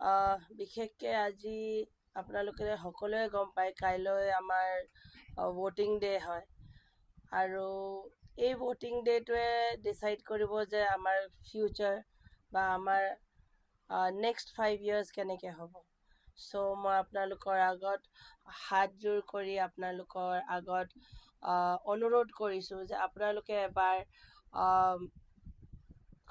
বিশেষকৈ আজি আপোনালোকে সকলোৱে গম পায়, কাইলৈ আমাৰ ভোটিং ডে হয় আৰু এই ভোটিং ডেটোৱে ডিচাইড কৰিব যে আমাৰ ফিউচাৰ বা আমাৰ নেক্সট 5 ইয়াৰ্ছ কেনেকৈ হ'ব। চ' মই আপোনালোকৰ আগত হাতযোৰ কৰি আপোনালোকৰ আগত অনুৰোধ কৰিছোঁ যে আপোনালোকে এবাৰ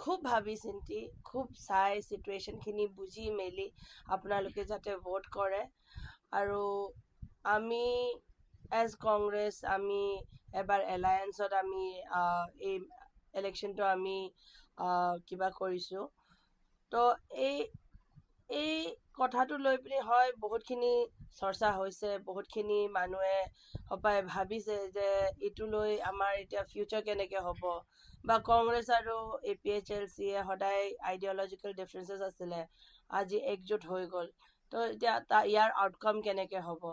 খুব ভাবি চিন্তি, খুব চাই, চিটুৱেশ্যনখিনি বুজি মেলি আপোনালোকে যাতে ভোট কৰে। আৰু আমি এজ কংগ্ৰেছ, আমি এবাৰ এলায়েন্সত আমি এই ইলেকশ্যনটো আমি কিবা কৰিছোঁ। তো এই এই কথাটো লৈ পিনি হয় বহুতখিনি চৰ্চা হৈছে, বহুতখিনি মানুহে সপাই ভাবিছে যে এইটো লৈ আমাৰ এতিয়া ফিউচাৰ কেনেকৈ হ'ব বা কংগ্ৰেছ আৰু এপিএইচএলচিয়ে সদায় আইডিঅলজিকেল ডিফাৰেঞ্চেছ আছিলে, আজি একজোট হৈ গ'ল, তো এতিয়া ইয়াৰ আউটকাম কেনেকৈ হ'ব,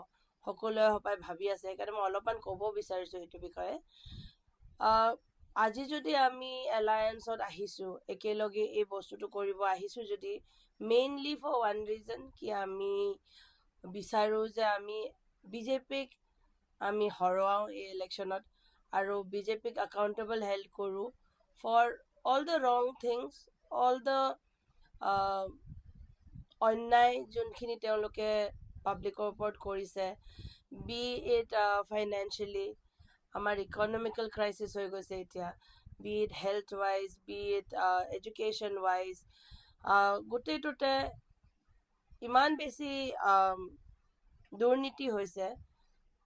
সকলোৱে সপাই ভাবি আছে। সেইকাৰণে মই অলপমান ক'ব বিচাৰিছোঁ সেইটো বিষয়ে। আজি যদি আমি এলায়েন্সত আহিছোঁ, একেলগে এই বস্তুটো কৰিব আহিছোঁ যদি মেইনলি ফৰ ওৱান ৰিজন কি আমি বিচাৰোঁ যে আমি বিজেপিক আমি হৰুৱাওঁ এই ইলেকশ্যনত আৰু বিজেপিক একাউণ্টেবল হেল্ড কৰোঁ for all the wrong things, all the অন্যায় যোনখিনি তেওঁলোকে পাব্লিকৰ ওপৰত কৰিছে, বি it financially, আমাৰ ইকনমিকেল ক্ৰাইচিছ হৈ গৈছে এতিয়া, be it health wise, be it education wise, গোটেইটোতে ইমান বেছি দুৰ্নীতি হৈছে,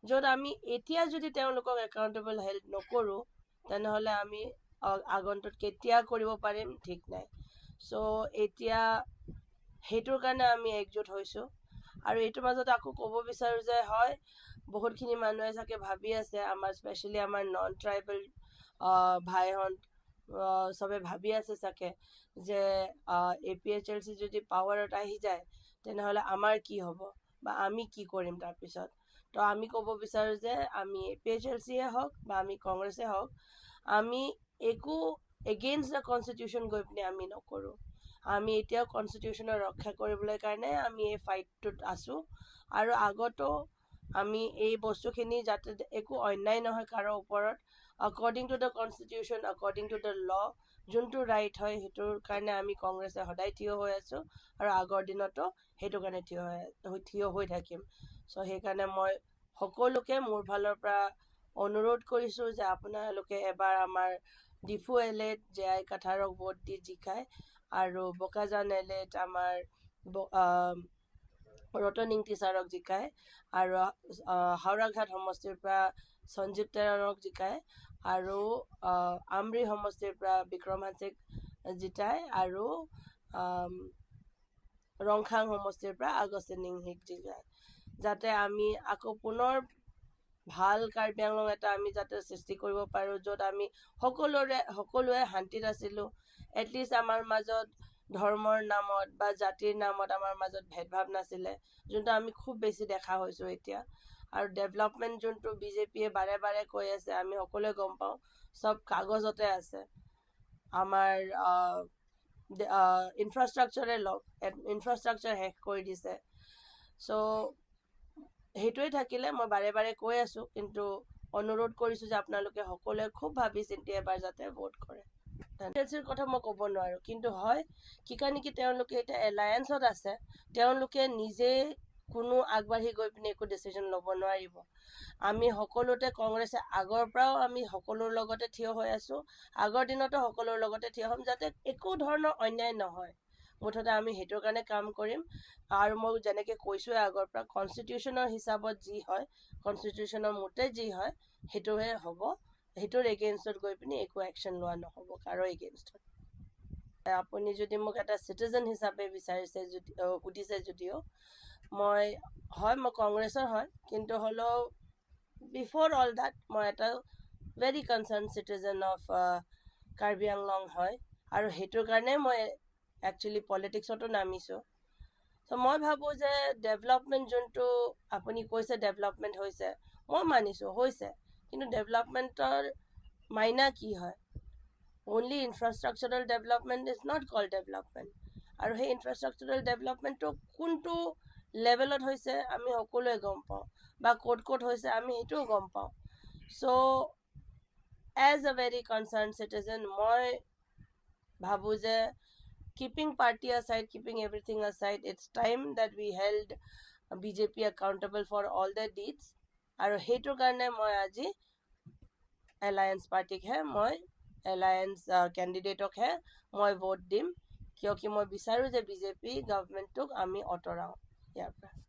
য'ত আমি এতিয়া যদি তেওঁলোকক একাউণ্টেবল হেল্ড নকৰোঁ, তেনেহ'লে আমি আগন্তুক কেতিয়া কৰিব পাৰিম ঠিক নাই। চ' এতিয়া সেইটোৰ কাৰণে আমি একজোট হৈছোঁ। আৰু এইটোৰ মাজত আকৌ ক'ব বিচাৰোঁ যে হয়, বহুতখিনি মানুহে চাগে ভাবি আছে, আমাৰ স্পেচিয়েলি আমাৰ নন ট্ৰাইবেল ভাইহঁত চবে ভাবি আছে চাগে যে এপিএইচএলচি যদি পাৱাৰত আহি যায়, তেনেহ'লে আমাৰ কি হ'ব বা আমি কি কৰিম তাৰপিছত। তো আমি ক'ব বিচাৰোঁ যে আমি এপিএইচএলচিয়ে হওক বা আমি কংগ্ৰেছে হওক, আমি একো এগেইনষ্ট the constitution গৈ পিনে আমি নকৰোঁ। আমি এতিয়াও কনষ্টিটিউশ্যনৰ ৰক্ষা কৰিবলৈ কাৰণে আমি এই ফাইটটোত আছোঁ আৰু আগতো আমি এই বস্তুখিনি যাতে একো অন্যায় নহয় কাৰো ওপৰত, according to the constitution, according to the law, যোনটো ৰাইট হয়, সেইটোৰ কাৰণে আমি কংগ্ৰেছে সদায় থিয় হৈ আছোঁ আৰু আগৰ দিনতো সেইটো কাৰণে থিয় হৈ থাকিম। চ' সেইকাৰণে মই সকলোকে মোৰ ফালৰ পৰা অনুৰোধ কৰিছোঁ যে আপোনালোকে এবাৰ আমাৰ ডিফু এলেত জে আই কাঠাৰক ভোট দি জিকায় আৰু বোকাজান এলেত আমাৰ ৰতন ইংতি ছাৰক জিকায় আৰু হাওৰাঘাট সমষ্টিৰ পৰা সঞ্জীৱ টেৰণক জিকায় আৰু আমৰি সমষ্টিৰ পৰা বিক্ৰম হাঞ্চেক জিতায় আৰু ৰংখাং সমষ্টিৰ পৰা আগষ্টিন ইংহিক জিকায়, যাতে আমি আকৌ পুনৰ ভাল কাৰ্বি আংলং এটা আমি যাতে সৃষ্টি কৰিব পাৰোঁ, য'ত আমি সকলোৱে শান্তিত আছিলোঁ। এটলিষ্ট আমাৰ মাজত ধৰ্মৰ নামত বা জাতিৰ নামত আমাৰ মাজত ভেদভাৱ নাছিলে, যোনটো আমি খুব বেছি দেখা হৈছোঁ এতিয়া। আৰু ডেভেলপমেণ্ট যোনটো বিজেপিয়ে বাৰে বাৰে কৈ আছে, আমি সকলোৱে গম পাওঁ, চব কাগজতে আছে। আমাৰ ইনফ্ৰাষ্ট্ৰাকচাৰে লওক, ইনফ্ৰাষ্ট্ৰাকচাৰ শেষ কৰি দিছে। চ' সেইটোৱে থাকিলে, মই বাৰে বাৰে কৈ আছোঁ, কিন্তু অনুৰোধ কৰিছোঁ যে আপোনালোকে সকলোৱে খুব ভাবি চিন্তি এবাৰ যাতে ভোট কৰে। এল কথা মই ক'ব নোৱাৰোঁ, কিন্তু হয় কি কাৰণে কি তেওঁলোকে এতিয়া এলায়েন্সত আছে, তেওঁলোকে নিজে কোনো আগবাঢ়ি গৈ পিনে একো ডিচিশ্যন ল'ব নোৱাৰিব। আমি সকলোতে কংগ্ৰেছে আগৰ পৰাও আমি সকলোৰ লগতে থিয় হৈ আছোঁ, আগৰ দিনতো সকলোৰ লগতে থিয় হ'ম, যাতে একো ধৰণৰ অন্যায় নহয়। মুঠতে আমি সেইটোৰ কাৰণে কাম কৰিম। আৰু মই যেনেকৈ কৈছোঁৱে আগৰ পৰা, কনষ্টিটিউশ্যনৰ হিচাপত যি হয়, কনষ্টিটিউশ্যনৰ মতে যি হয়, সেইটোহে হ'ব। সেইটোৰ এগেইনষ্টত গৈ পিনি একো একশ্যন লোৱা নহ'ব কাৰো এগেইনষ্টত। আপুনি যদি মোক এটা চিটিজেন হিচাপে বিচাৰিছে যদি, সুধিছে যদিও, মই হয়, মই কংগ্ৰেছৰ হয়, কিন্তু হ'লেও বিফ'ৰ অল that মই এটা very concerned citizen of Karbi Anglong হয় আৰু সেইটোৰ কাৰণে মই একচুৱেলি পলিটিক্সতো নামিছোঁ। চ' মই ভাবোঁ যে ডেভেলপমেণ্ট যোনটো আপুনি কৈছে ডেভেলপমেণ্ট হৈছে, মই মানিছোঁ হৈছে, কিন্তু ডেভেলপমেণ্টৰ মাইনা কি হয়? Only infrastructural development is not called development. আৰু সেই ইনফ্ৰাষ্ট্ৰাকচাৰেল ডেভেলপমেণ্টটো কোনটো লেভেলত হৈছে আমি সকলোৱে গম পাওঁ, বা ক'ত ক'ত হৈছে আমি সেইটোও গম পাওঁ। So as a very concerned citizen, মই ভাবোঁ যে keeping party aside, keeping everything aside, it's time that we held BJP accountable for all the deeds. আৰু সেইটোৰ কাৰণে মই আজি এলায়েন্স পাৰ্টীকহে, মই এলায়েন্স কেণ্ডিডেটকহে মই ভোট দিম, কিয় কি মই বিচাৰোঁ যে বিজেপি গভমেণ্টটোক আমি আঁতৰাওঁ ইয়াৰ পৰা।